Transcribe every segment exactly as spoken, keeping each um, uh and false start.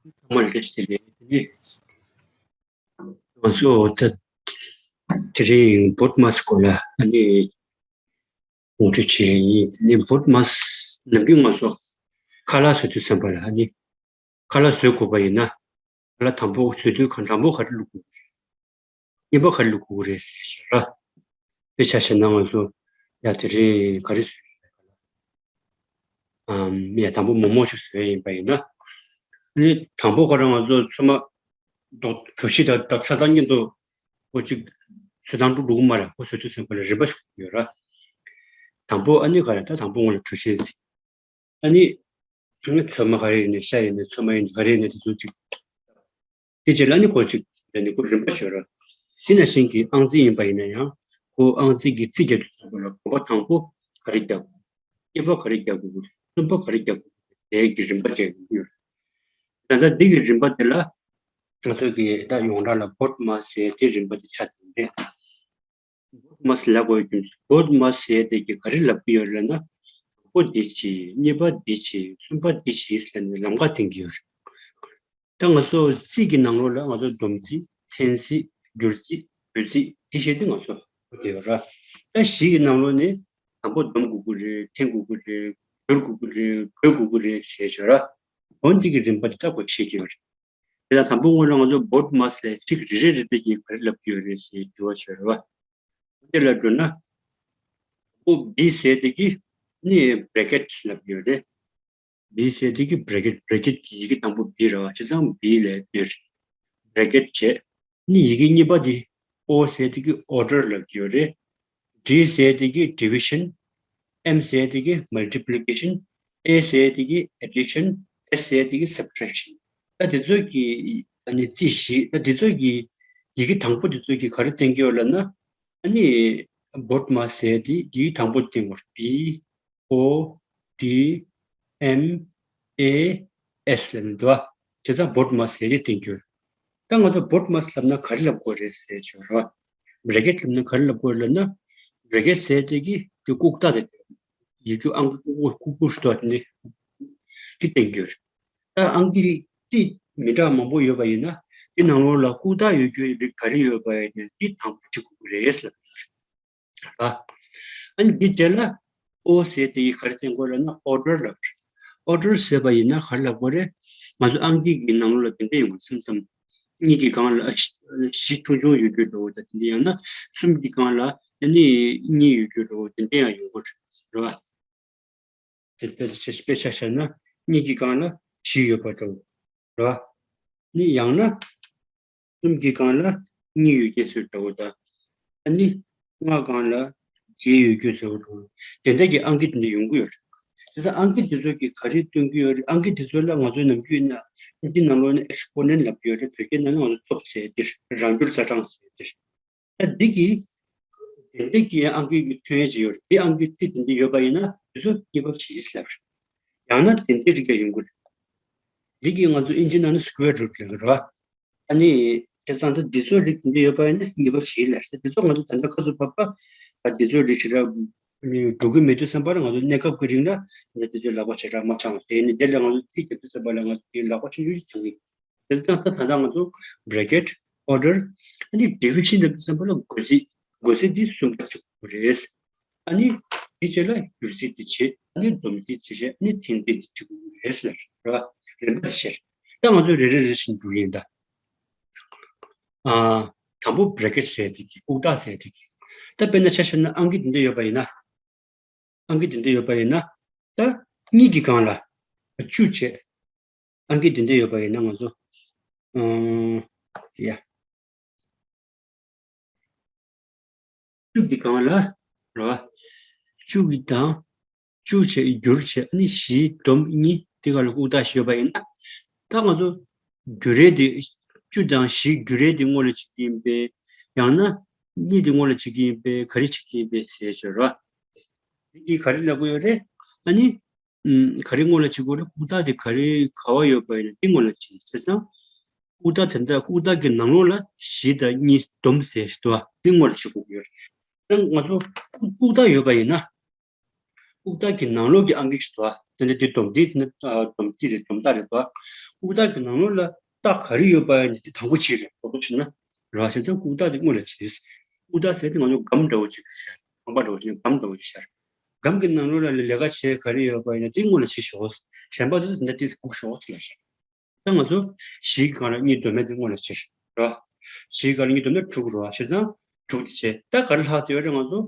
ཚང་མ་ལ་བཀྲ་ཤིས་བདེ་ལེགས། དེ་ནས་ང་ཚོ་ད་དེ་རིང་བོ་ཌི་མཱ་སི་སྐོར་ལ་ཨ་ནི་ངོ་སྤྲོད་བྱེད་ཡིན། དེ་ནས་བོ་ཌི་མཱ་སི་ནམ་རྒྱུན་ང་ཚོ་ཁ་ལག་བཟོ་དུས་ཙམ་པ་ལ་ཨ་ནི་ཁ་ལག་བཟོ་དགོས་པ་ཡིན་ན། ཁ་ལག་དང་པོ་བཟོ་དུས་གང་དང་པོ་ག་རེ་བླུགས་དགོས། གཉིས་པ་ག་རེ་བླུགས་དགོས་རེད་ཟེར་ཞོར་ལ། དཔེ་ཆ་བཞག་ན་ང་ཚོ་ཡ་དེ་རིང་ག་རེ་བཟོས་ཡོད་རེད། ཨམ། ཡ་དང་པོ་མོག་མོག་ཅིག་བཟོས་ཡིན་པ་ཡིན་ན། ཨ་ནི་དང་པོ་ག་རེ་ང་ཚོ་ཚོད་མ་གྲོ་ཞིབ་དང་ཚ་ཚ་ཉིད་དུ་ཁོ་ཅིག་བཟོ་སྟངས་འགྲོ་འགྲོ་གི་མ་རེད། ཁོ་བཟོ་དུས་ཙམ་པ་ལ་རིམ་པ་ཞིག་ཡོད་ར། དང་པོ་ཨ་ནི་ག་རེ་ད་དང་པོ་སྔོན་ལ་གྲོ་ཞིབ་ཨ་ནི། ཚོད་མ་ག་རེ་ཡིན་ནའི་ཤ་ཡིན་ནའི་ཚོད་མ་ཡིན་ནའི་ག་རེ་ཡིན་ནའི་དེ་ཚོ་ཅིག་དེ་རྗེས་ལ་ནི་ཁོ་ཅིག་ལ་ནི་ཁོ་རིམ་པ་ཤོད་ར། དེ་ནང་བཞིན་གྱི་ཨང་རྩིས་ཡིན་པ་ཡིན་ན་ཡང་ཁོ་ཨང་རྩིས་ཀྱི་རྩིས་རྒྱག་དུས་ཙམ་པ་ལ་དགོན་པ་དང་པོ་ག་རེ་རྒྱག་དགོས། གཉིས་པ་ག་རེ་རྒྱག་དགོས། གསུམ་པ་ག་རེ་རྒྱག་དགོས། དེའི་གི་རིམ་པ་བྱས་ཡོང་གི་ཡོད་རེད། ད་ལྟ་འདི་གི་རིམ་པ་དེ་ལ་ང་ཚོ་གི་ད་ཡོངས་གྲགས་ལ་བོ་ཌི་མཱ་སི་ཟེར་དེ་རིམ་པ་དེ་ཆགས་བསྡད་རེད། བོ་ཌི་མཱ་སི་ལབ་དགོས་རྒྱུ་མཚན། བོ་ཌི་མཱ་སི་ཟེར་དེ་གི་ག་རེ་ལབ་ཀྱི་ཡོད་རེད་ན། དང་པོ་འདི་བྱེད། གཉིས་པ་འདི་བྱེད། གསུམ་པ་འདི་བྱེད་ཟེར་ནས་ལམ་ཁ་འདིང་གི་ཡོད་རེད། ད་ང་ཚོ་རྩིས་ཀྱི་ནང་ལོགས་ལ་ང་ཚོ་སྡོམ་རྩིས། འཐེན་རྩིས། སྒྱུར་རྩིས། འབུད་རྩིས། འདི་བྱས་ཏེ་ང་ཚོ་འགྲོ་གི་ཡོད་ར། ད་བཞི་གི་ནང་ལོགས་ནས་དང་པོ་སྡོམ་དགོས་ཀྱི་རེད། འཐེན་དགོས་ཀྱི་རེད། སྒྱུར་དགོས་ཀྱི་རེད། འབུད་དགོས་ཀྱི་རེད་ཟེར་བྱས་ར། འོ་འདི་གི་རིམ་པ་དེ་ལྟ་དགོས་བཤད་ཀྱི་ཡོད་རེད། དེ་ལ་དང་པོ་སྔོན་ལ་ང་ཚོ་བོ་ཌི་མཱ་སི་ལ་ཚིག་རེ་རེ་རེ་རེ་གིས་ག་རེ་ལབ་ཀྱི་ཡོད་རེད་ཟེར་དྲི་བ་ཤོད་རེད་བ། དེ་ལ་འགྲོ་ན། ཨོ་བི་ཟེར་དེ་གི་ནི་བྷི་རེ་ཀེཊ་ལབ་ཀྱི་ཡོད་རེད། བི་ཟེར་དེ་གི་བྷི་རེ་ཀེཊ། བྷི་རེ་ཀེཊ་གི་ཡི་གེ་དང་པོ་བི་རེད་བ། བྱས་ཙང་བི་ལབ་ཀྱི་ཡོད་རེད། བྷི་རེ་ཀེཊ་བྱས། ནི་ཡི་གེ་གཉིས་པ་དེ་ཨོ་ཟེར་དེ་གི་ཨོར་ཌར་ལབ་ཀྱི་ཡོད་རེད། ཌི་ཟེར་དེ་གི་ཌི་བི་ཤན། ཨེམ་ཟེར་དེ་གི་མལ་ཊི་པི་ལི་ཀེ་ཤན། ཨེ་ཟེར་དེ་གི་ཨེ་ཌི་ཤན། ཨེསི་ཟེར་དེ་གི་སབ་ཊེག་ཤན། ད་དེ་ཚོ་གི་ཨ་ནི་རྩིས་གཞི། ད་དེ་ཚོ་གི་ཡི་གེ་དང་པོ་དེ་ཚོ་གི་ག་རེ་བསྟན་གྱི་ཡོད་ལབ་ན། ཨ་ནི་བོ་ཌི་མཱ་སི་ཟེར་དེ་ཡི་གེ་དང་པོ་བསྟན་དགོས། བི་ཨོ་ཌི་ཨེམ་ཨེ་ཨེསི་ལབ་ནས་འདུག་བ། བྱས་ཙང་བོ་ཌི་མཱ་སི་ཟེར་དེ་བསྟན་གྱི་ཡོད། ད་ང་ཚོ་བོ་ཌི་མཱ་སི་ལབ་ན་ག་རེ་ལབ་དགོས་རེད་ཟེར་བྱས་རོ། བྷི་རེ་ཀེཊ་ལབ་ན་ག་རེ་ལབ་དགོས་རེད་ལབ་ན། བྷི་རེ་ཀེཊ་ཟེར་དེ་གི་དེ་ལྐུགས་རྟགས་དེ། ཡི་གེ་ཨང་ཀི་ལྐུགས་ལྐུགས་ལྐུགས་ཤིག་འདུག་བ། དེ་འདི་དེ་བསྟན་གྱི་ཡོད་རེད། ད་ཨང་ཀི་རྩིས་མི་འདྲ་མང་པོ་ཡོད་པ་ཡིན་ན། དེ་ནང་ལོགས་ལ་ལྐུགས་རྟགས་ཡོད་རྒྱུའི་རིགས་ག་རེ་ཡོད་པ་ཡིན་ན་དེ་དང་པོ་བྲིས་དགོས་ཀྱི་རེད་ལབ་ཀྱི་ཡོད་རེད། ཨ་ནི་འདི་རྗེས་ལ་ཨོ་ཟེར་དེ་ཡི་ག་རེ་བསྟན་དགོས་རེད་ན་ཨོར་ཌར་ལབ་རེད། ཨོར་ཌར་ཟེར་བ་ཡིན་ན་ག་རེ་ལབ་དགོས་རེད། ང་ཚོ་ཨང་ཀི་གི་ནང་ལོགས་ལ་དེ་འདྲ་ཡོང་གི་མཚམས་མཚམས། གཉིས་ཀྱི་སྒང་ལ་བཞི་ཆུང་ཆུང་ཡོད་རྒྱུ་འདྲ་བོ་དང་། དེ་འདྲ་ཡང་ན་གསུམ་གྱི་སྒང་ལ་ཨ་ནི་གཉིས་ཡོད་རྒྱུ་འདྲ་བོ་དེ་འདྲ་ཡང་ཡོང་གི་རེད་བ། དེ་དཔེ་དཔེ་ཆ་བཞག་ན་གཉིས་ཀྱི་སྒང་ལ་བཞི་ཡོད་པ་འདྲ་བོ་རེད་བ། ནི་ཡང་ན་གསུམ་གྱི་སྒང་ལ་གཉིས་ཡོད་རྒྱུ་བཟོ་འདྲ་བོ་དང་། ཨ་ནི་ལྔ་སྒང་ལ་བརྒྱད་ཡོད་རྒྱུ་བཟོ་འདྲ་བོ། དེ་འདྲ་གི་ཨང་ཀི་དེ་འདྲ་ཡོང་གི་ཡོད་རེད། དེ་ཚོ་ཨང་ཀི་དེ་ཚོ་གིས་ག་རེ་སྟོན་གྱི་ཡོད་རེད། ཨང་ཀི་དེ་ཚོ་ལ་ང་ཚོའི་ནམ་རྒྱུན་ཡིན་ན་ཨིན་ཇི་ནང་ལོགས་ནས་ཨེག་སི་པོ་ནེན་ཊི་ལབ་ཀྱི་ཡོད་རེད། བོད་སྐད་ནང་ལ་ང་ཚོ་སྟོབས་ཟེར་དེ་རེད། རང་འགྱུར་ཛ་དྲག་ཟེར་དེ་རེད། ད་འདི་གི་དེ་འདྲ་གི་ཨང་ཀི་གི་ཐོན་ཡས་ཅིག་ཡོད་རེད། དེ་ཨང་ཀི་རྩིས་དེ་འདྲ་ཡོད་པ་ཡིན་ན་དེ་ཚོ་གཉིས་པ་བྱེད་ཀྱི་ལབ་རེད། ཡང་ན་དེ་འདྲའི་རིགས་ཀྱང་ཡོང་གི་རེད། འདི་གི་ང་ཚོ་ཨིན་ཇི་ནང་ནས་སི་ཀུ་ཝེར་རུ་ཊི་ལབ་ཀྱི་རེད་བ། ཨ་ནི་བྱས་ཙང་ད་འདི་ཚོའི་རིགས་དེ་འདྲ་ཡོད་པ་ཡིན་ན་གཉིས་པ་བྱེད་ཀྱི་ལབ་རེད། དེ་ཚོ་ང་ཚོ་ད་ལྟ་སྐབས་སུ་བབ་པ་ད་འདི་ཚོའི་རིགས་ཞེ་དྲག་འགྲོ་གི་མེད་དུས་ཙམ་པར་ང་ཚོ་གནས་སྐབས་ཀྱི་རིང་ལ་ད་འདི་ཚོའི་ལག་པ་ཞེ་དྲག་མ་འཆང་བ་བྱས་ནས། དེ་ལས་ང་ཚོ་རྩིས་རྒྱབ་དུས་ཙམ་པ་ལ་ང་ཚོ་དེའི་ལག་པ་ཆུང་ཆུང་ཞིག་འཆང་གི། དེ་ཙང་ད་ད་ལྟ་ང་ཚོ་བྷི་རེ་ཀེཊ། ཨོར་ཌར། ཨ་ནི་ཌི་བི་ཤན་འདྲ་པོ་ཙམ་པ་ལ་བགོ་རྩིས། བགོ་རྩིས་འདི་གསུམ་པ་བྱེད་དགོས་རེད། ཨ་ནི་དེ་རྗེས་ལ་སྒྱུར་རྩིས་འདི་བྱེད། ཨ་ནི་སྡོམ་རྩིས་འདི་བྱེད། ཨ་ནི་འཐེན་རྩིས་འདི་བྱེད་དགོས་རེད་ཟེར་རེད་བ། རིམ་པ་འདི་བྱེད། ད་ང་ཚོ་རེ་རེ་རེ་བཞིན་འགྲོ་གི་ཡིན་ད། ཨ། དང་པོ་བྷི་རེ་ཀེཊ་ཟེར་དེ་གི། ལྐུགས་རྟགས་ཟེར་དེ་གི། ད་དཔེར་ན་ཆ་བཞག་ན་ཨང་ཀི་འདི་འདྲ་ཡོད་པ་ཡིན་ན། ཨང་ཀི་དེ་འདྲ་ཡོད་པ་ཡིན་ན། ད་གཉིས་ཀྱི་སྒང་ལ་བཅུ་བྱས། ཨང་ཀི་དེ་འདྲ་ཡོད་པ་ཡིན་ན་ང་ཚོ། ཨང་། ཡ། བཅུ་གི་སྒང་ལ་རེད་བ། བཅུ་གི་དང་། བཅུ་བྱས་བསྒྱུར་བྱས། ཨ་ནི་བཞི་སྡོམ་གཉིས་དེ་ག་ལ་ལྐུགས་རྟགས་ཤིག་ཡོད་པ་ཡིན་ན། ད་ང་ཚོ་བསྒྱུར་ཡས་དེ། བཅུ་དང་བཞི་བསྒྱུར་ཡས་དེ་སྔོན་ལ་བྱེད་ཀྱི་ཡིན་པས། ཡང་ན་གཉིས་དེ་སྔོན་ལ་བྱེད་ཀྱི་ཡིན་པས། ག་རེ་བྱེད་ཀྱི་ཡིན་པས་ཟེར་ཞོར་བ། དེ་གིས་ག་རེ་ལབ་ཀྱི་ཡོད་རེད། ཨ་ནི། ཨམ། ག་རེ་སྔོན་ལ་བྱེད་དགོས་རེད། ལྐུགས་རྟགས་དེ་ག་རེ་ག་བ་ཡོད་པ་ཡིན་ན་དེ་སྔོན་ལ་བྱེད། བྱས་ཙང་། ལྐུགས་རྟགས་དེ་འདྲ། ལྐུགས་རྟགས་ཀྱི་ནང་ལོགས་ལ་བཞི་དང་གཉིས་སྡོམ་ཟེར་ཞིག་འདུག་བ། དེ་སྔོན་ལ་བྱེད་དགོས་ཀྱི་ཡོད་རེད། ད་ང་ཚོ་ལྐུགས་ལྐུགས་རྟགས་ཡོད་པ་ཡིན་ན། ལྐུགས་རྟགས་ཀྱི་ནང་ལོགས་ཀྱི་ཨང་ཀི་ཞིག་འདུག་བ། དེ་འདྲ་དེ་སྡོམ་རྩིས་ནི། ཨ། སྡོམ་རྩིས་རེད། སྡོམ་རྟགས་རེད་འདུག་བ། ལྐུགས་རྟགས་ཀྱི་ནང་ལོགས་ལ་རྟགས་ག་རེ་ཡོད་པ་ཡིན་ན་དེ་དང་པོ་བྱེད་རེད། གོ་བོ་བྱེད་ན་ར་བྱས་ཙང་ལྐུགས་རྟགས་དེ་སྔོན་ལ་བྱེད། ལྐུགས་རྟགས་ཟེར་དེ་ང་ཚོ་སྒམ་འདྲ་བོ་ཅིག་ཤར། ཁང་པ་འདྲ་བོ་ཅིག་སྒམ་འདྲ་བོ་ཅིག་ཤར། སྒམ་གྱི་ནང་ལོགས་ལ་ལས་ཀ་བྱེད་ག་རེ་ཡོད་པ་ཡིན་ན་དེ་སྔོན་ལ་བྱེད་ཤོག་གཞན་པ་ཚོ་དེ་འདྲ་ཏིས་ལྐུགས་ཤོག་ལ་ཤར། ད་ང་ཚོ་བཞི་གི་སྒང་ལ་གཉིས་སྡོམ་མེད་དེ་སྔོན་ལ་བྱེད་ར། བཞི་གི་སྒང་ལ་གཉིས་སྡོམ་ན་དྲུག་ར་བྱས་ཙང་དྲུག་དེ་བྱས། ད་ག་རེ་ལྷག་དེ་ཡོད་རེད། ང་ཚོ་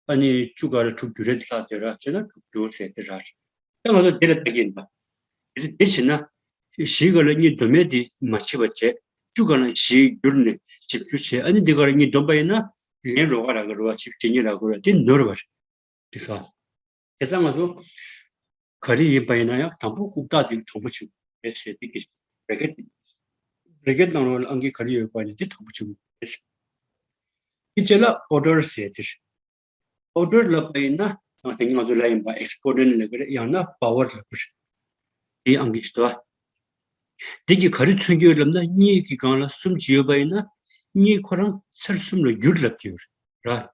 ཨ་ནི་བཅུ་ག་ལ་དྲུག་བསྒྱུར་རེད། དེ་ལྷག་དེ་ར་བྱས་ན་དྲུག་བསྒྱུར་ཟེར་དེ་ར། ད་ང་ཚོ་དེ་ལ་ལྟ་གི་ཡིན་པ། དེ་ཚོ་དེ་བྱེད་ན་བཞི་ག་ལ་གཉིས་སྡོམ་མེད་དེ་མ་བྱེད་པ་བྱས། བཅུ་ག་ལ་བཞི་བསྒྱུར་ནས་བཞི་བཅུ་བྱས། ཨ་ནི་དེ་ག་ལ་གཉིས་སྡོམ་པ་ཡིན་ན་ལན་རོ་ག་ར་ག་རོ་བ་བཞི་བཅུ་གཉིས་ར་ག་རོ་བ་དེ་ནོར་བ་རེད། དེ་ཚོ། དེ་ཚང་ང་ཚོ་ག་རེ་ཡིན་པ་ཡིན་ན་ཡང་དང་པོ་ལྐུགས་རྟགས་དེ་དང་པོ་བྱེད་དགོས་རེད་ཟེར་དེ་གི་བྷེ་རེ་ཀེད། བྷེ་རེ་ཀེད་ནང་ལོགས་ལ་ཨང་ཀི་ག་རེ་ཡོད་པ་ཡིན་ན་དེ་དང་པོ་བྱེད་དགོས་རེད། དེ་རྗེས་ལ་ཨོར་ཌར་ཟེར་དེ་རེད། ཨོར་ཌར་ལབ་པ་ཡིན་ན་དེ་ང་ཚོ་ལ་ཡིན་པ་ཨེགས་པོ་ནེན་ཊི་ལབ་ཀྱི་རེད། ཡང་ན་པ་ཝར་ལབ་ཀྱི་རེད། དེའི་ཨང་ཀི་ཞིག་འདུག་དེ་གིས་ག་རེ་མཚོན་གྱི་ཡོད་ལབ་ན་གཉིས་ཀྱི་སྒང་ལ་གསུམ་ཅིག་ཡོད་པ་ཡིན་ན་གཉིས་ཁོ་རང་ཚར་གསུམ་ལ་བསྒྱུར་ལབ་ཀྱི་ཡོད་རེད།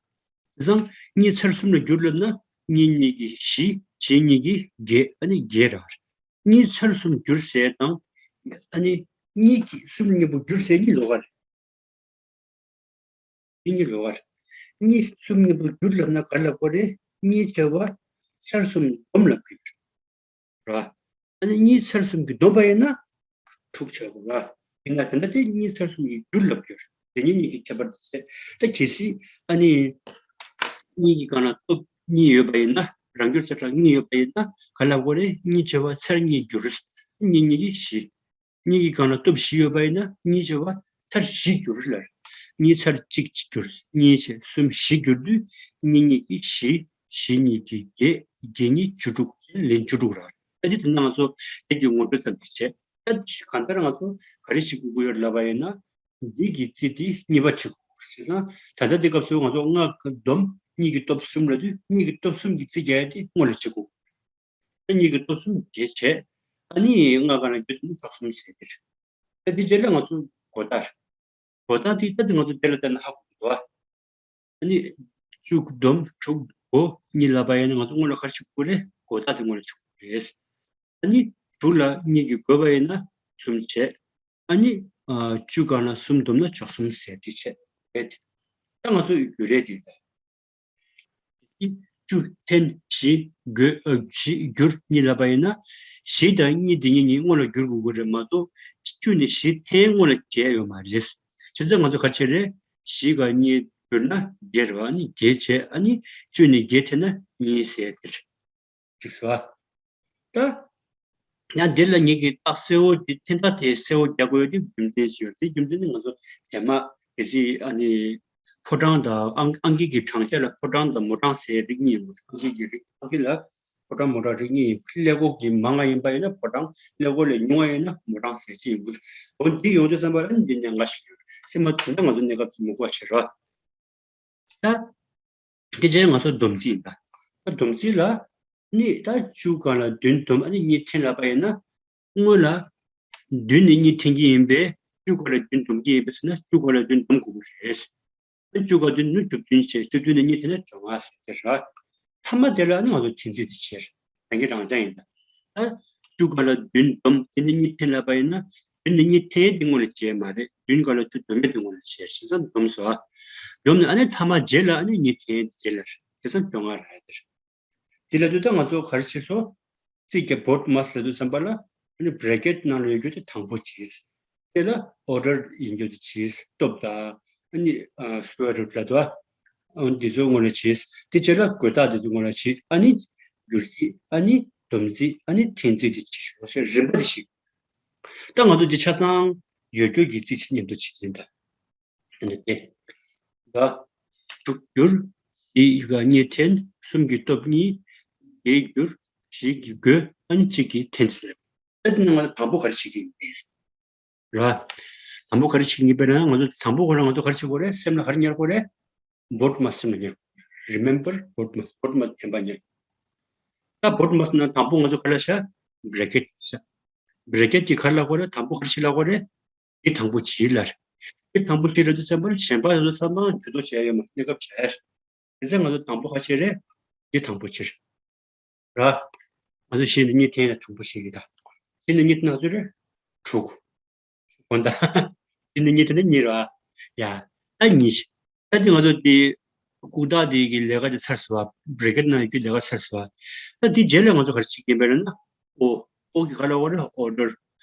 དེ་ཙང་གཉིས་ཚར་གསུམ་ལ་བསྒྱུར་ལབ་ན་གཉིས་གཉིས་ཀྱི་བཞི། བཞི་གཉིས་ཀྱི་བརྒྱད། ཨ་ནི་བརྒྱད་ར། གཉིས་ཚར་གསུམ་བསྒྱུར་ཟེར་དང་ཨ་ནི་གཉིས་ཀྱི་གསུམ་གཉིས་པོ་བསྒྱུར་ཟེར་གཉིས་ལོགས་ཀ་རེད། གཉིས་གཉིས་ལོགས་ཀ་རེད། གཉིས་གསུམ་གཉིས་པོ་བསྒྱུར་ལབ་ན་ག་ལབ་དགོས་རེད། གཉིས་བྱས་པ་ཚར་གསུམ་སྡོམ་ལབ་ཀྱི་རེད། ར། ཨ་ནི་གཉིས་ཚར་གསུམ་གྱིས་བསྡོམས་པ་ཡིན་ན་དྲུག་ཆགས་དགོས་ལ། ཡིན་ན་དེ་འདྲ་དེ་གཉིས་ཚར་གསུམ་གྱིས་བསྒྱུར་ལབ་ཀྱི་རེད། དེ་གཉིས་གཉིས་ཀྱི་ཁྱད་པར་དེ་ཚེ་ད་གལ་སྲིད་ཨ་ནི་གཉིས་ཀྱི་སྒང་ལ་སྟོབས་གཉིས་ཡོད་པ་ཡིན་ན་རང་སྐྱོན་ཚ་དྲག་གཉིས་ཡོད་པ་ཡིན་ན་ག་ལབ་དགོས་རེད། གཉིས་བྱས་པ་ཚར་གཉིས་བསྒྱུར། གཉིས་གཉིས་ཀྱི་བཞི། གཉིས་ཀྱི་སྒང་ལ་སྟོབས་བཞི་ཡོད་པ་ཡིན་ན་གཉིས་བྱས་པ་ཚར་བཞི་བསྒྱུར་ལ། གཉིས་ཚར་གཅིག་བསྒྱུར། གཉིས་བྱས་གསུམ་བཞི་བསྒྱུར་དུས་གཉིས་གཉིས་ཀྱི་བཞི། བཞི་གཉིས་ཀྱི་བརྒྱད། བརྒྱད་གཉིས་བཅུ་དྲུག་ལན་བཅུ་དྲུག་ར། ད་ཅི་དེ་ན་ང་ཚོ་དེ་གི་ངོ་སྤྲོད་ཙམ་ཞིག་བྱས། ད་གང་ལྟར་ང་ཚོ་ག་རེ་བྱེད་དགོས་ཀྱི་ཡོད་ལབ་པ་ཡིན་ན་འདི་གི་རྩིས་དེ་གཉིས་པ་བྱེད་དགོས། བྱས་ཙང་ད་ལྟ་དེ་སྐབས་སུ་ང་ཚོ་ལྔ་སྡོམ་གཉིས་ཀྱི་སྟོབས་གསུམ་ལ་དུས་གཉིས་ཀྱི་སྟོབས་གསུམ་གྱི་རྩིས་རྒྱག་ཡ་དེ་སྔོན་ལ་བྱེད་དགོས། ད་གཉིས་ཀྱི་སྟོབས་གསུམ་བརྒྱད་བྱས། ཨ་ནི་ལྔ་ག་ན་བརྒྱད་དུ་ནི་བཅུ་གསུམ་ཟེར་གྱི་རེད། ད་འདི་རྗེས་ལ་ང་ཚོ་གོ་བརྡ། གོ་བརྡ་དེ་ད་དེ་ང་ཚོ་དེ་ལ་བལྟས་ན་ཧ་གོ་གི་འདུག་ཨ་ནི་བཅུ་སྡོམ་དྲུག་དགུ་གཉིས་ལབ་པ་ཡིན་ན་ང་ཚོ་སྔོན་ལ་ག་རེ་བྱེད་དགོས་རེད། གོ་བརྡ་དེ་སྔོན་ལ་བྱེད་དགོས་རེད། ཨ་ནི་དྲུག་ལ་གཉིས་ཀྱིས་བགོས་པ་ཡིན་ན་གསུམ་བྱས། ཨ་ནི་ཨ་བཅུ་ག་ན་གསུམ་བསྡོམས་ན་བཅུ་གསུམ་ཟེར་དེ་བྱས་རེད། ད་ང་ཚོ་ཡི་རྒྱུ་རེད་དེ་ད། བཅུ་འཐེན་བཞི་བགོས་ཨ་བཞི་བསྒྱུར་གཉིས་ལབ་པ་ཡིན་ན། བཞི་དང་གཉིས་དེ་གཉིས་གཉིས་སྔོན་ལ་བསྒྱུར་དགོས་ཀྱི་རེད་མ་གཏོགས་བཅུ་ནས་བཞི་འཐེན་སྔོན་ལ་བྱས་ཡོད་མ་རེད། བྱས་ཙང་ང་ཚོ་ག་རེ་བྱས་རེད། བཞི་ག་གཉིས་བསྒྱུར་ན་བརྒྱད་རེད་བ། ཨ་ནི་བརྒྱད་བྱས་ཨ་ནི་བཅུ་ནས་བརྒྱད་འཐེན་ན་གཉིས་ཟེར་དེ་རེད། འགྲིག་སོང་ཨ། ད། ཡང་འདི་ལ་ངེད་ཀྱི་རྟགས་གསལ་བོ་དེ་འཐེན་རྟགས་དེ་གསལ་བོ་རྒྱག་དགོས་ཡོད་དེ་རྒྱུ་མཚན་ཞིག་ཡོད། དེ་རྒྱུ་མཚན་ནི་ང་ཚོ་རྗེས་མ་གལ་སྲིད་ཨ་ནི་ཕོ་བྲང་དང་ཨང་ཨང་ཀི་གི་གྲངས་ཀ་ལ་ཕོ་བྲང་དང་མོ་བྲང་ཟེར་རིགས་གཉིས་ཡོད། ཨང་ཀི་གི་རིགས་ཨང་ཀི་ལ་ཕོ་བྲང་མོ་བྲང་རིགས་གཉིས་ཡོད། ཀླད་ཀོར་གྱི་མང་བ་ཡིན་པ་ཡིན་ན་ཕོ་བྲང་། ཀླད་ཀོར་ལས་ཉུང་བ་ཡིན་ན་མོ་བྲང་ཟེར་གྱི་ཡོད། འོ་འདི་ཡོང་དུས་ཙམ་པ་ལ་འདི་ནས་ང་ཞིག་ཡོད། དེ་མ་ཐུན་ད་ང་ཚོ་གནས་སྐབས་ཚོ་མི་གོ་བ་བྱེད་རོགས། ད། དེ་རྗེས་ང་ཚོ་སྡོམ་རྩིས་ཡིན་པ། ད་སྡོམ་རྩིས་ལ་ནི་ད་བཅུ་ག་ལ་བདུན་སྡོམ་ཨ་ནི་གཉིས་འཐེན་ལབ་པ་ཡིན་ན། སྔོན་ལ་བདུན་ནས་གཉིས་འཐེན་གྱི་ཡིན་པས་བཅུ་ག་ལ་བདུན་སྡོམ་གྱི་ཡིན་པས་ཟེར་ན་བཅུ་ག་ལ་བདུན་སྡོམ་དགོས་ཀྱི་རེད། ཨ་ནི་བཅུ་ག་བདུན་ནི་བཅུ་བདུན་བྱས། བཅུ་བདུན་ནས་གཉིས་འཐེན་ན་བཅོ་ལྔ་ཟེར་དེ་ར། མཐའ་མ་དེ་ལ་ཨ་ནི་ང་ཚོ་འཐེན་རྩིས་དེ་བྱས། རང་གི་རང་བྱ་ཡིན་ད། ཨ། བཅུ་ག་ལ་བདུན་སྡོམ་དེ་ནི་གཉིས་འཐེན་ལབ་པ་ཡིན་ན། བདུན་ནི་གཉིས་འཐེན་དེ་སྔོན་ལ་བྱས་མ་རེད། བདུན་ག་ལ་བཅུ་སྡོམ་མེད་དེ་སྔོན་ལ་བྱས། བྱས་ཙང་སྡོམ་སོང་ཨ། སྡོམ་ནི་ཨ་ནི་མཐའ་མ་རྗེས་ལ་ཨ་ནི་གཉིས་འཐེན་དེ་རྗེས་ལ་རེད། བྱས་ཙང་བཅོ་ལྔ་རེད་དེ་རེད། དེ་ལ་དུས་ད་ང་ཚོ་ག་རེ་བྱས་སོང་། རྩིས་ཀྱི་བོ་ཌི་མཱ་སི་ལ་དུས་ཙམ་པ་ལ་ཨ་ནི་བྷེ་རེ་ཀེད་ནང་ལ་ཡོད་རྒྱུ་དེ་དང་པོ་བྱས། དེ་ལ་ཨོར་ཌར་ཡིན་རྒྱུ་དེ་བྱས། སྟོབས་དང་ཨ་ནི་ཨ་སི་ཀོ་ཡར་རུ་ཊི་ལ་དུ་ཨ། འདི་ཚོ་སྔོན་ལ་བྱས། དེ་རྗེས་ལ་བགོ་རྟགས་དེ་ཚོ་སྔོན་ལ་བྱས། ཨ་ནི་བསྒྱུར་རྩིས། ཨ་ནི་སྡོམ་རྩིས། ཨ་ནི་འཐེན་རྩིས་དེ་བྱས་ཞོག་ཟེར་རིམ་པ་དེ་ཞིག་ད་ང་ཚོ་འདི་ཆ་ཚང་ཡོད་རྒྱུ་གི་རྩིས་ཆ་མཉམ་དུ་བྱེད་ཀྱིན་ད། ཨ་ནི་དེ། ད། དྲུག་བསྒྱུར། བཞི་ག་གཉིས་འཐེན། གསུམ་གྱི་སྟོབས་གཉིས། བརྒྱད་བསྒྱུར། བཞི་གི་བགོ། ཨ་ནི་གཅིག་གི་འཐེན་ཟེར། ད་དེ་ནང་ལ་དང་པོ་ག་རེ་བྱེད་ཀྱི་ཡིན་པས། ར། དང་པོ་ག་རེ་བྱེད་ཀྱི་ཡིན་པས་ན་ང་ཚོ་དང་པོ་ཁོ་རང་ང་ཚོ་ག་རེ་བྱེད་དགོས་རེད། སེམས་ལ་ག་རེ་ཉར་དགོས་རེད། བོ་ཌི་མཱ་སི་སེམས་ལ་ཉར་དགོས་རེད། རི་མེམ་བར་བོ་ཌི་མཱ་སི། བོ་ཌི་མཱ་སི་དྲན་པ་ཉར། ད་བོ་ཌི་མཱ་སི་ནང་དང་པོ་ང་ཚོ་ག་ལ་བཞག་བྷེ་རེ་ཀེད་བཞག་བྷེ་རེ་ཀེད་ཀྱི་ག་རེ་ལབ་དགོས་རེད། དང་པོ་ག་རེ་བྱེད་ལབ་དགོས་རེད། དེ་དང་པོ་བྱེད་ལབ་རེད། དེ་དང་པོ་བྱེད་ལབ་དུས་ཙམ་པར་གཞན་པ་ཡོད་ཚོ་ཚང་མ་ཇུས་གཏོགས་བྱས་ཡོད་མ་རེད། གནས་སྐབས་བྱས། དེ་ཚེ་ང་ཚོ་དང་པོ་ག་བྱེད་རེད། དེ་དང་པོ་བྱེད་རེད། ར། ང་ཚོ་བཞི་ནས་གཉིས་འཐེན་ཡ་དང་པོ་བྱེད་ཀྱི་ད། བཞི་ནས་གཉིས་འཐེན་ན་ཚོད་རེད། དྲུག་འོ་ད། གཅིག་ནས་གཉིས། དེ་ནས་གཉིས་རེད་བ། ཡ། ད་གཉིས་ཤིག་ད་འདི་ང་ཚོ་འདི་ལྐུགས་རྟགས་འདི་གི་ལས་ཀ་འདི་ཚར་སོང་བ། བྷེ་རེ་ཀེཊ་ནང་གི་ལས་ཀ་ཚར་སོང་བ། ད་འདི་རྗེས་ལ་ང་ཚོ་ག་རེ་བྱེད་ཀྱི་ཡིན་པ་རེད་ན། ཨོ། ཨོ་གི་ག་ལ་འོ་རེད། ཨོར་ཌར།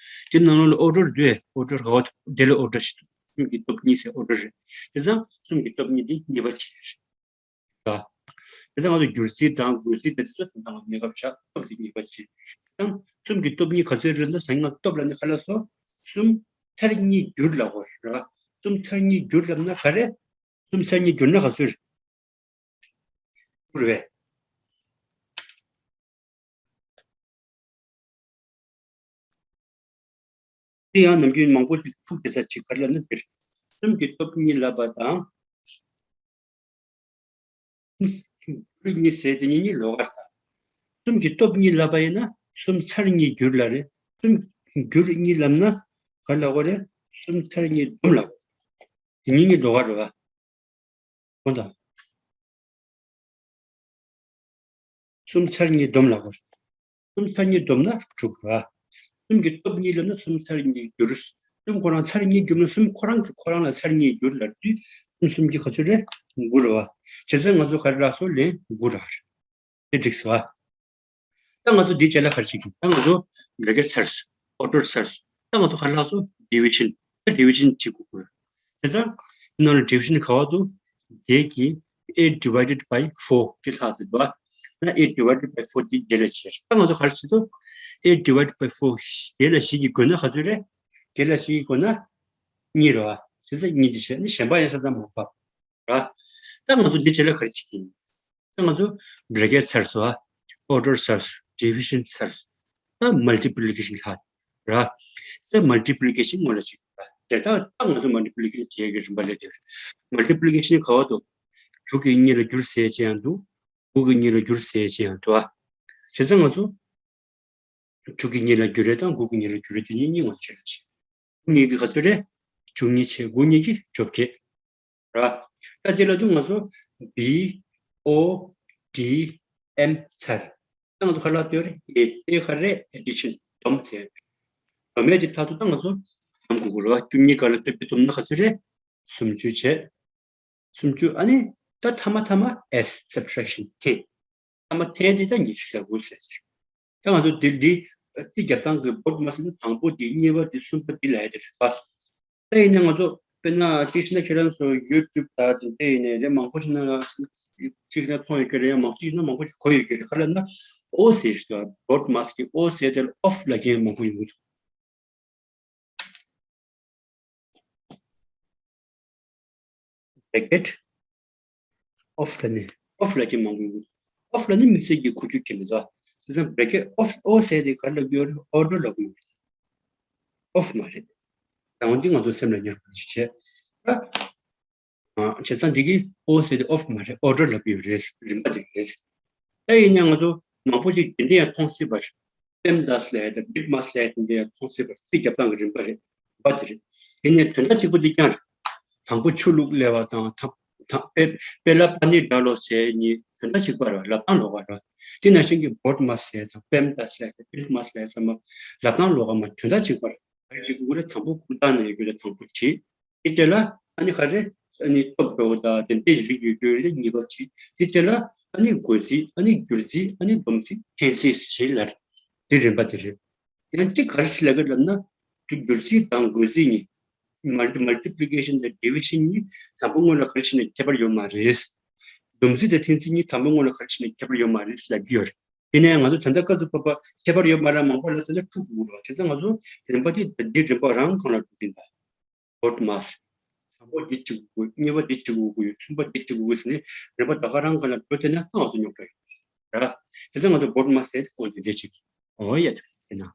འདི་ནང་ལོགས་ལ་ཨོར་ཌར་འདུག་ཨོར་ཌར་ག་བ་འདུག་དེ་ལ་ཨོར་ཌར་ཞིག་འདུག་གསུམ་གྱི་སྟོབས་གཉིས་ཟེར་ཨོར་ཌར་རེད། དེ་ཙང་གསུམ་གྱི་སྟོབས་གཉིས་འདི་གཉིས་པ་བྱས། དེ་ཚོ་ང་ཚོ་བསྒྱུར་རྩིས་དང་བགོ་རྩིས་དེ་ཚོ་དེ་ཚོ་གནས་སྐབས་ཆགས། སྟོབས་དེ་གཉིས་པ་བྱེད། ཡང་གསུམ་གྱི་སྟོབས་གཉིས་ག་ཚོད་རེད་ལབ་ན། ཟེར་ན་སྟོབས་ལབ་ན་ག་ལ་སོ། གསུམ་ཚར་གཉིས་བསྒྱུར་ལབ་དགོས་རེད། གསུམ་ཚར་གཉིས་བསྒྱུར་ལབ་ན་ག་རེ། གསུམ་ཚར་གཉིས་བསྒྱུར་ན་ག་ཚོད་རེད། རེད་པས། དེ་ཡང་ནམ་རྒྱུན་མང་པོ་ཅིག་ཐུག་བསྡད་ས་ཅིག་ག་རེ་ལབ་ན། འདིར་གསུམ་གྱི་སྟོབས་གཉིས་ལབ་པ་དང་། བསྒྱུར་གཉིས་ཟེར་དེ་གཉིས་གཉིས་ལོགས་ཀ་རེད། གསུམ་གྱི་སྟོབས་གཉིས་ལབ་པ་ཡིན་ན་གསུམ་ཚར་གཉིས་བསྒྱུར་ལབ་རེད། གསུམ་བསྒྱུར་གཉིས་ལབ་ན་ག་ལབ་དགོས་རེད། གསུམ་ཚར་གཉིས་བསྡོམས་ལབ་དགོས། དེ་གཉིས་གཉིས་ལོགས་ཀ་རེད་བ། འོ་ད། གསུམ་ཚར་གཉིས་བསྡོམས་ལབ་དགོས། གསུམ་ཚར་གཉིས་བསྡོམས་ན་དྲུག་རེད། གསུམ་གྱི་སྟོབས་གཉིས་ལབ་ན་གསུམ་ཚར་གཉིས་བསྒྱུར། གསུམ་ཁོ་རང་ཚར་གཉིས་བསྒྱུར་ན་གསུམ་ཁོ་རང་གིས་ཁོ་རང་ལ་ཚར་གཉིས་བསྒྱུར་ལབ་དུས་གསུམ་གསུམ་གྱིས་ག་ཚོད་རེད། དགུ་རེད་བ། བྱས་ཙང་ང་ཚོ་ག་རེ་རག་སོང་། ལན་དགུ་རག་རེད། དེ་འགྲིག་སོང་བ། ད་ང་ཚོ་འདི་རྗེས་ལ་ག་རེ་བྱེད་ཀྱི། ད་ང་ཚོ་བྷེ་རེ་ཀེཊ་ཚར་སོང་། ཨོར་ཌར་ཚར་སོང་། ད་ང་ཚོ་ག་རེ་ལྷག་སོང་། ཌི་བི་ཤན། ད་ཌི་བི་ཤན་བྱེད་དགོས་ཀྱི་རེད། བྱས་ཙང་ནང་ལ་ཌི་བི་ཤན་ག་བ་འདུག་དེ་གི་eight divided by four དེ་ལྷག་ཚར་འདུག་བ། ད་eight divided by four དེ་རྗེས་ལ་བྱས། ད་ང་ཚོ་ག་རེ་བྱེད་འདུག eight divided by four རྗེས་ལ་བཞི་གིས་བགོས་ན་ག་ཚོད་རེད། རྗེས་ལ་བཞི་གིས་བགོས་ན་གཉིས་རེད་བ། བྱས་ཙང་གཉིས་དེ་བྱས་ནས་གཞན་པ་ཡང་ཆ་ཚང་མར་ཕབ། ར། ད་ང་ཚོ་འདི་རྗེས་ལ་ག་རེ་བྱེད་ཀྱི་ཡིན། ད་ང་ཚོ་བྷེ་རེ་ཀེཊ་ཚར་སོང་། ཨོར་ཌར་ཚར་སོང་། ཌི་བི་ཤན་ཚར་སོང་། ད་མལ་ཊི་པི་ལི་ཀེ་ཤན་ལྷག་ར། ས་མལ་ཊི་པི་ལི་ཀེ་ཤན་སྔོན་ལ་བྱེད་དགོས་ར། དེ་ལྟར་ད་ང་ཚོ་མལ་ཊི་པི་ལི་ཀེ་ཤན་བྱེད་ཡག་གི་རིམ་པ་ལས་དེ་མལ་ཊི་པི་ལི་ཀེ་ཤན་ག་བ་འདུག་དྲུག་གིས་གཉིས་ལ་བསྒྱུར་ཟེར་ཅིག་ཡང་འདུག་དགུ་གིས་གཉིས་ལ་བསྒྱུར་ཟེར་ཅིག་ཡང་འདུག་ཨ། བྱས་ཙང་ང་ཚོ་དྲུག་གིས་གཉིས་ལ་བསྒྱུར་རེད་དང་དགུ་གིས་གཉིས་ལ་བསྒྱུར་རེད། དེ་གཉིས་གཉིས་ངོ་བྱེད་ལ་བྱེད། དགུ་གཉིས་ཀྱིས་ག་ཚོད་རེད། བཅུ་གཉིས་བྱས། དགུ་གཉིས་ཀྱིས་བཅོ་བརྒྱད། ར། ད་དེ་ལ་དུ་ང་ཚོ་བི་ཨོ་ཌི་ཨེམ་ཚར། ད་ང་ཚོ་ག་ལ་ལྟོས་རེད། ཨེ་ཨེ་ག་རེ། ཨེ་ཌི་ཤན་བསྡོམས་ཚར། བསྡོམས་ཡས་ཀྱི་མཐར་ཐུག་ད་ང་ཚོ་བསྡོམས་དགོས་ཀྱི་རེད་བ། བཅུ་གཉིས་ག་ལ་བཅོ་བརྒྱད་བསྡོམས་ན་ག་ཚོད་རེད། སུམ་ཅུ་བྱས། སུམ་ཅུ། ཨ་ནི་ད་ཐ་མ་ཐ་མ་ཨེས་སབ་ཊེག་ཤན་འཐེན། ཐ་མ་འཐེན་དེ་ད་ཉི་ཤུ་རྩ་དགུ་ཟེར་ཟེར། ད་ང་ཚོ་འདི་འདི་རྩིས་རྒྱབ་སྟངས་ཀྱི་བྷོ་ཊི་མཱས་ནི་དང་པོ་འདི། གཉིས་པ་འདི། གསུམ་པ་འདི་ལབ་ཡ་དེ་རེད་པ། ད་ཡིན་ན་ང་ཚོ་དཔེར་ན་གཅིག་བྱས་ན་ཁྱེད་རང་ཚོ་ཡུ་ཊུབ་དང་དེ་འདྲ་ཡིན་ནའི་རེད། མང་པོ་ཞིག་ན་གཅིག་བྱས་ན་མཐོང་ཡོད་ཀྱི་རེད། ཡང་མང་པོ་ཞིག་ན་མང་པོ་ཞིག་གོ་ཡོད་ཀྱི་རེད། ག་ལབ་ན་ཨོ་ཟེར་ཞིག་འདུག་བྷོ་ཊི་མཱས་ཀྱི་ཨོ་ཟེར་དེ་ལ་ཨོཕ་ལབ་མཁན་མང་པོ་ཡོང་གི་འདུག་བྷེ་རེ་ཀེཊ་ཨོཕ་ལབ་ནས། ཨོཕ་ལབ་ཀྱི་མང་པོ་ཡོད། ཨོཕ་ལབ་ནས་དམིགས་བསལ་གྱི་གོ་རྒྱུ་གལ་མི་འདུག་བྱས་ཙང་བྷེ་རེ་ཀེཊ་ཨོཕ། ཨོ་ཟེར་དེ་ག་རེ་ལབ་ཀྱི་ཡོད་རེད། ཨོར་ཌར་ལབ་ཀྱི་ཡོད་རེད། ཨོཕ་མ་རེད། ད་འོན་ཏེ་ང་ཚོ་སེམས་ལ་ཉར་དགོས་ཀྱི་བྱས། ཨ། བྱས་ཙང་འདི་གི་ཨོ་ཟེར་དེ་ཨོཕ་མ་རེད། ཨོར་ཌར་ལབ་ཀྱི་ཡོད་རེད། རིམ་པ་དེ་རེད། ད་ཡིན་ན་ང་ཚོ་མང་པོ་ཞིག་དེ་འདྲ་ཡང་མཐོང་སྲིད་པ་རེད། པེམ་དཱས་ལབ་ཡ་དང་བྷིཊ་མཱས་ལབ་ཡ་དེ་འདྲ་ཡང་མཐོང་སྲིད་པ་རེད། རྩིས་རྒྱབ་སྟངས་ཀྱི་རིམ་པ་རེད། རིམ་པ་དེ་རེད། དེ་ནས་དོན་དག་གཅིག་པོ་འདི་རྐྱང་རེད། དང་པོ་ཆུ་བླུགས་ལབ་པ་དང་། དང་དང་པེ་པེ་ལ་པ་ནི་ཌཱ་ལོ་ཟེར་གཉིས་དོན་དག་གཅིག་པ་རེད། ལབ་སྟངས་ལོགས་ཀ་རེད། དེ་ནང་བཞིན་གྱི་བྷིཊ་མཱས་ཟེར་དང་པེམ་དཱས་ཟེར་དང་བྷིཊ་མཱས་ཟེར་ཚང་མ་ལབ་སྟངས་ལོགས་ཀ་མ། དོན་དག་གཅིག་པ་རེད། ག་རེ་བྱེད་དགོས་རེད། དང་པོ་ཀུན་བཏགས་ནས་ཡོད་རྒྱུ་དེ་དང་པོ་བྱེད། དེ་རྗེས་ལ་ཨ་ནི་ག་རེ། ཨ་ནི་སྟོབས་འགྲོ་བ་དང་དེ་འདྲའི་རིགས་ཡོད་རྒྱུ་རེད། གཉིས་པ་བྱེད། དེ་རྗེས་ལ་ཨ་ནི་བགོ་རྩིས། ཨ་ནི་བསྒྱུར་རྩིས། ཨ་ནི་བསྡོམས་རྩིས། འཐེན་རྩིས་བྱེད་ལབ་རེད། དེ་རིམ་པ་དེ་རེད། ཡང་གཅིག་ག་རེ་ཟེར་ལབ་ཀྱི་ལབ་ན། བསྒྱུར་རྩིས་དང་བགོ་རྩིས་གཉིས། མལ་ཊི་མལ་ཊི་པི་ལི་ཀེ་ཤན་དང་ཌི་བི་ཤན་གཉིས་དང་པོ་སྔོན་ལ་ག་རེ་བྱས་ནས་ཁྱད་པར་ཡོད་མ་རེད། བསྡོམས་རྩིས་དང་འཐེན་རྩིས་གཉིས་དང་པོ་སྔོན་ལ་ག་རེ་བྱས་ནས་ཁྱད་པར་ཡོད་མ་རེད་ལབ་ཀྱི་ཡོད་རེད། དེ་ནས་ང་ཚོ་ད་ལྟ་སྐབས་སུ་བབ་པ་ཁྱད་པར་ཡོད་མ་རེད་མང་པོ་ལབ་དེ་ལ་འཁྲུག་དགོས་རེད། བྱས་ཙང་ང་ཚོ་རིམ་པ་དེ་འདི་རིམ་པ་རང་སྒང་ལ་འགྲོ་གི་ཡིན་ད། བྷིཊ་མཱས། དང་པོ་འདི་བྱེད་དགོས། གཉིས་པ་འདི་བྱེད་དགོས་ཀྱི་ཡོད། གསུམ་པ་འདི་བྱེད་དགོས་ཀྱི་ཡོད་ཟེར་ནས་རིམ་པ་ད་ག་རང་སྒང་ལ་འགྲོ་དེ་ན་ཏང་ང་ཚོ་རྙོག་དྲ་ཡོད་རེད། བྱས་ཙང་ང་ཚོ་བྷིཊ་མཱས་ཟེར་དེ་ཁོང་དེ་འདྲས་བྱེད་ཀྱི། འོ་ཡ། ཐུགས་རྗེ་ཆེ་གནང་།